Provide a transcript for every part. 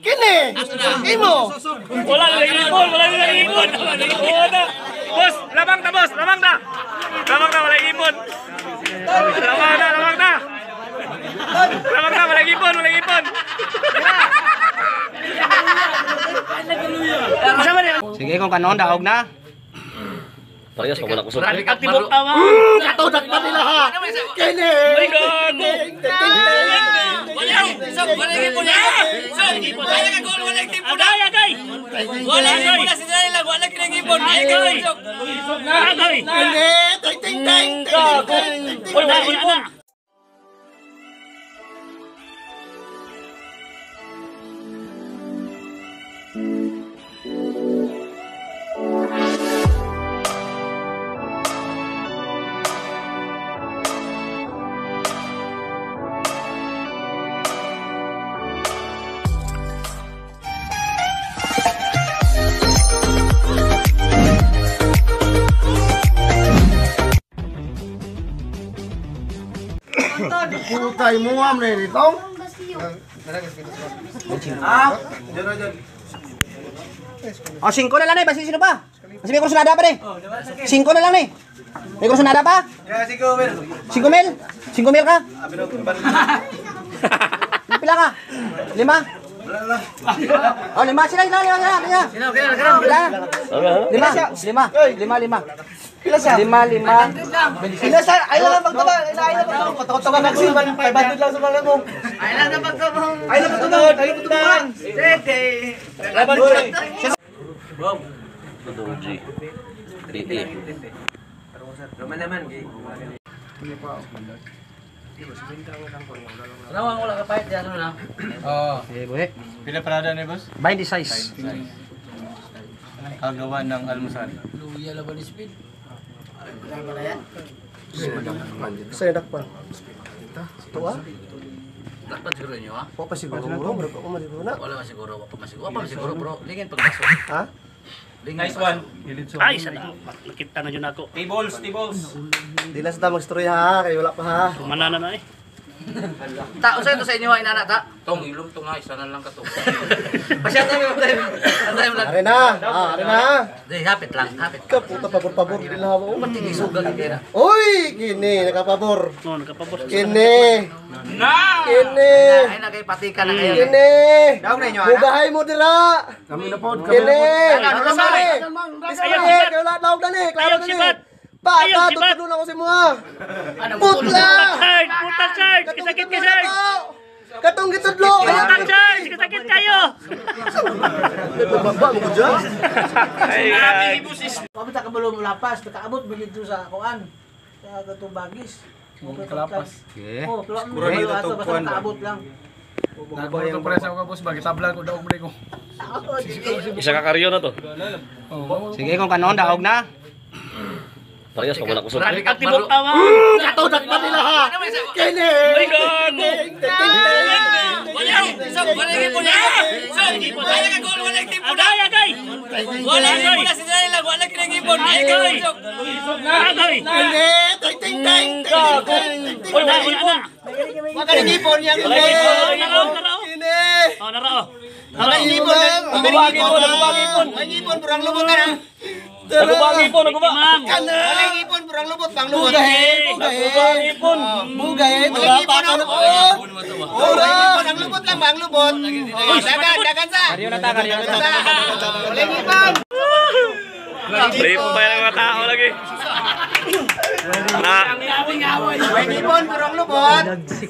Kini. Imo. Wala na ipon, wala na ipon. Boss, lamang ta boss, lamang ta. Lamang ta wala ipon. Lamang ta, lamang ta. Lamang ta wala ipon, wala ipon. Sige kung kanon daog na. Parehas pa wala kusog. Tibok tawa. Katudak pa nila ha. Kini. Ay gago. Agay, agay. Wala ipon na sila nila, wala kinangipon. Ay Agay. Agay. Kini. Ting ting ting. Oy, wala ipon. Putay mo am na nito. O 5 na lang eh, basi sino pa? Kasi may kursunada pa eh. 5 na lang eh. May kursunada pa? 5 mil. 5 mil? 5 mil ka? Pila ka? 5? Oh, 5 sila, sila, lima, lima. Sino, sino, sino? Lima, lima, lima, lima. Pila siya? Lima, lima. Pila siya? Ay lang magtaba, ay lang magtaba. Patakot-takot na kasi 500 lang sa mga mo. Ay lang magtaba. Ay lang magtaba. Ay lang magtaba. Sete. G. D. D. Eh, buhe. Pila parada ni boss? 26. Kagawa ng almusal. Sa dakpan. Tuwa? Dakpan siguro niyo ha? Wa pa siguro. Wala pa siguro na. Wala pa siguro, wala pa siguro. Wala pa siguro bro. Lingin pagbaso. Ha? Nice one. Ay, sana. Nakita na yun ako. Tables, tables. Di lang sa magstorya ha, kay wala pa ha. Kumana na eh. Ta, usa ito sa inyo ay nana ta. Tong ilom to nga isa na lang ka to. Pasyata mo tayo. Antay mo lang. Are na. Ah, are na. Di hapit lang, hapit. Ka puta pabor-pabor di lang ako. Matigisugal ang pera. Uy, kini nakapabor. No, nakapabor. Kini. Kini. Ay na kay pati ka na kayo. Kini. Bugahay mo dira. Kami na pod, Kini. Ano Kini. Ayaw, Kaya wala daog na ni. Klaro Ayaw, na ni. sibat. Bata, Ayaw, sibat. tutulong ako sa mo ha. Putla. Sarge, puta Sarge, kasakit ka Sarge. Katong gitudlo. Puta Sarge, kasakit kayo. Baba mo ko dyan. Ay, ay. Pabita ka balong lapas, nakaabot mo dito sa kuan. Sa katong bagis. Kalapas. Oh, Siguro dito ato to basta kuan ba? nakaabot lang. Nagbuto pa sa ako boss, bagay tabla ko daog mo ko. Isa ka karyo na to. Sige kung kanon daog na. Parehas pa wala kusog. Tibok tawa. Katudak pa nila ha. Kini. Ay gago. Agay, agay. Wala ipon na sila nila, wala kinangipon. Ay Agay. Agay. Kini. Ting ting ting. Oy, wala ipon. Makalingipon yang Wala ipon. Narao, narao. Kini. Oh, narao. Makalingipon. Nagubang ipon, nagubang ipon. Makalingipon purang lubot na. Nagubang ipon, naguba. Makalingipon purang lubot, pang lubot. Bugahe, Nagubang ipon. bugahe. Tura pa ka na. Tura. Ang lubot lang, ang lubot. Dagan, dagan sa. Karyo na ta, karyo na ta. Makalingipon. Trip pa yung mga tao lagi. Na, Makalingipon purang lubot.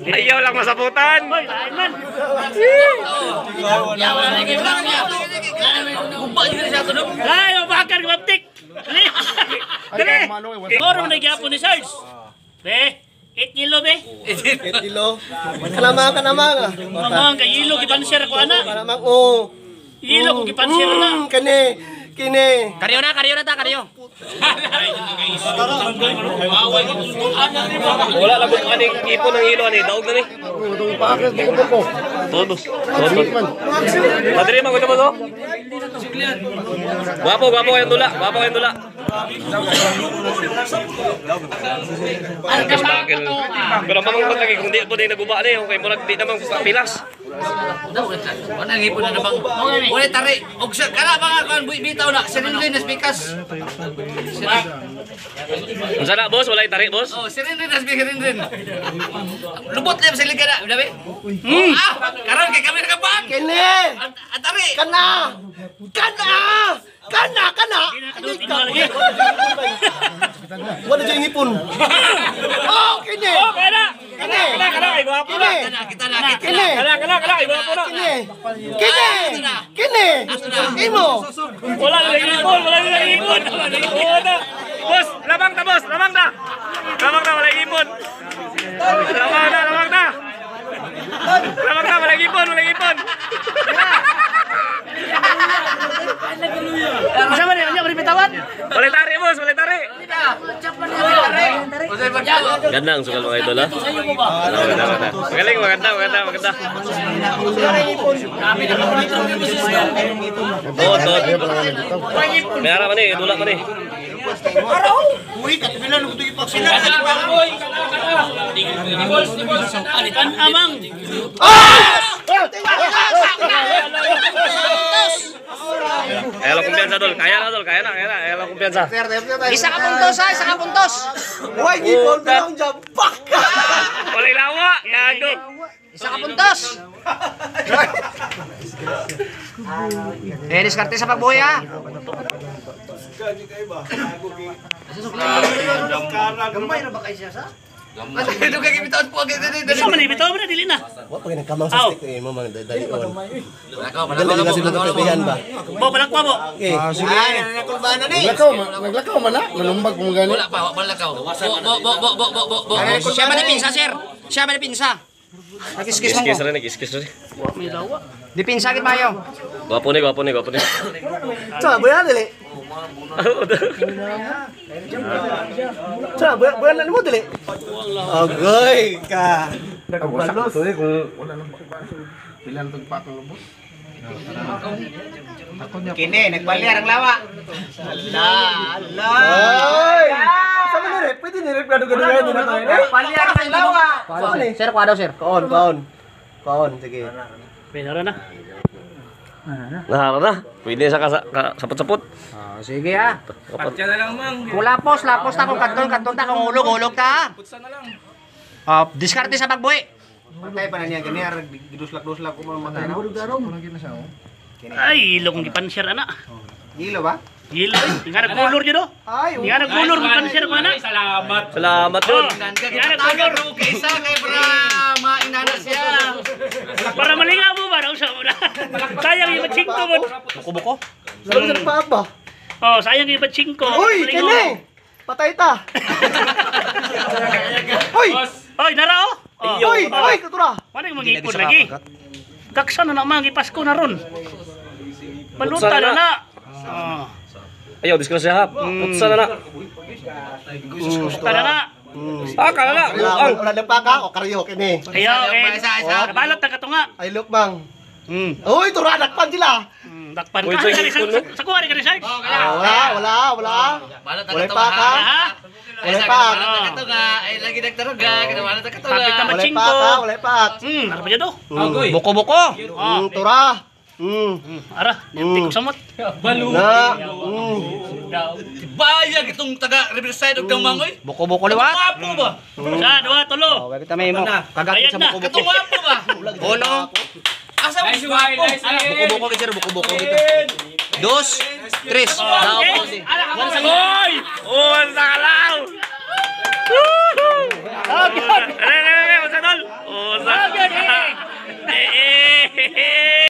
ayaw lang masaputan. Oy, lain man. Ay, mabakar ka maptik. Dali. Dali. Oro na gyapon ni Sarge. Be, 8 kilo be. Kilo. Kanamang, kanamang. Mamang kay ilo gipansir ako ana. Kanamang, oh. Ilo ko gipansir na. Kini, kini. Karyo na, karyo na ta, karyo. Wala lang kung aning ipon ng ilo ani daog na ni. Todos. Todos. Madre man ko to. Gwapo, gwapo kayong dula. Gwapo kayong dula. Pero pamangkot lagi kung di po din naguba ni, okay murag di naman pilas. Wala ngipon na bang. Wala tari. Og sa kana mga kan bitaw na sirinrin nas pikas. Unsa na boss? Wala tari boss? Oh, sirinrin nas pikas rin. Lubot lang sa liga na, dabi. Ah, karon kay kami nakabang. Kini! Ang tari. Kana! Kana! Kana! Kana! Wala dyan ngipon. Oh, kini! Oh, kana. Kini! Kana kana kay gwapo na. Kini! Kita na, kita Kini! Kana kana kana kay gwapo na. Kini! Kini! Kini! Imo! Wala na ipon, wala na ipon. Wala. Boss, lamang ta boss, lamang ta. Lamang ta wala ipon. Lamang ta, lamang ta. Lamang ta wala ipon, wala ipon. Unsa man niya bitawan? Wala tari boss, wala tari. Ganda ang sugal mga idol ha. Maganda, maganda. Magaling, maganda, maganda, maganda. Oo, to. May ara man eh, dula man eh. Uy, katbilan ko ito ipagsila. Amang. Kaya lang kumpiyansa dol, kaya na dol, kaya na, kaya na, kaya lang kumpiyansa. Isa ka puntos ha, isa ka puntos. Uy, ngipon! Pero ang jam! Fuck! Wala lawa, gago. Isa ka puntos. Eh, diskarte sa pagbuhay ha. Gamay ra ba kay siya sa? Ano kay bitawan po agad dali. Unsa man bitaw man dili na. Wa pa ginagkamang sa stick eh, mo mga dalion. Malakaw, Dali na sila kapihan ba? Bo palakwa bo. Okay. Ay, nakulba na ni. Naglakaw man na, nalumbag mo gani. Wala pa, wala lakaw. Bo bo bo bo bo bo bo. Siya man pinsa, sir. Siya man pinsa. Nag-kiss mo Iskis ko. rin, nag-iskis rin. Di pinsa gid mayo. Gwapo ni, gwapo ni, gwapo ni. Sa buyan dili. Sa buyan buyan mo dili. Agoy ka. Nagbalos. Kung wala nang pilan tong patong lubos. Kini, nagbalyar ang lawa. Ala, ala. Ay! Sa man ni pwede ni rep gado gado gado na tayo. Nagbalyar ang lawa. Sir, kuha daw, sir. Kaon, kaon. Kaon, sige. Pinara na. Nahara na. Pwede sa sapot-sapot. Ah, sige ha. Kapag Kung lapos, lapos ta kung kadtol, kadtol ta kung hulog, hulog ta. Putsa na lang. Ah, diskarte sa pagbuhi. Patay pa na niya gani, giduslak-duslak ko man matay na. Ay, ilong gipansir ana. Gilo ba? Gilo. Nga nagkulor jud oh. Ay, Nga nagkulor gipansir ko ana. Salamat yun. Nga nagkulor Kaysa kay bra mainana siya. para malinga mo ba raw sa una. Sayang yung 5 mo. Buko-buko. sabi sa paa ba? Oh, sayang yung 5. Uy, kini. Patay ta. Uy! Oy, nara oh. Uy, uy, katura. Wala yung mga ipon lagi. Gaksa na naman, ipasko na ron. Baluta na na. Oh. Ayaw, disgrasya ha. Putsa na na. Baluta na na. Ah, kala na. Wala, Buang. wala ng paka o karyo kini. Ayaw, okay. Isa, isa. Nabalot na katunga. Ay, look mang. Uy, tura dakpan sila. Dakpan Uy, ka. sa ipon, no? Sa kuha rin ka ni Sarge. Wala, wala, wala. Balot Wala pa ka. Ha? Wala pa. Ay lagi nagtaruga, wala ta katunga. Kapit na Wala pa machinko. ka, wala pa. Ara pa dyan oh. Buko-buko. Tura. Ara, hindi ko samot. Na. Bayag itong taga Riverside og Damangoy. Buko-buko liwat. Wapo ba? Sa, dua, tulo. Oh, kita may mo. Kagatin sa Ayan na. buko-buko. Katong wapo ba? Uno. Asa mo si wapo? Buko-buko gid sir, buko-buko gitu. Dos, tres. Daw po. Oy! Unsa ka lang!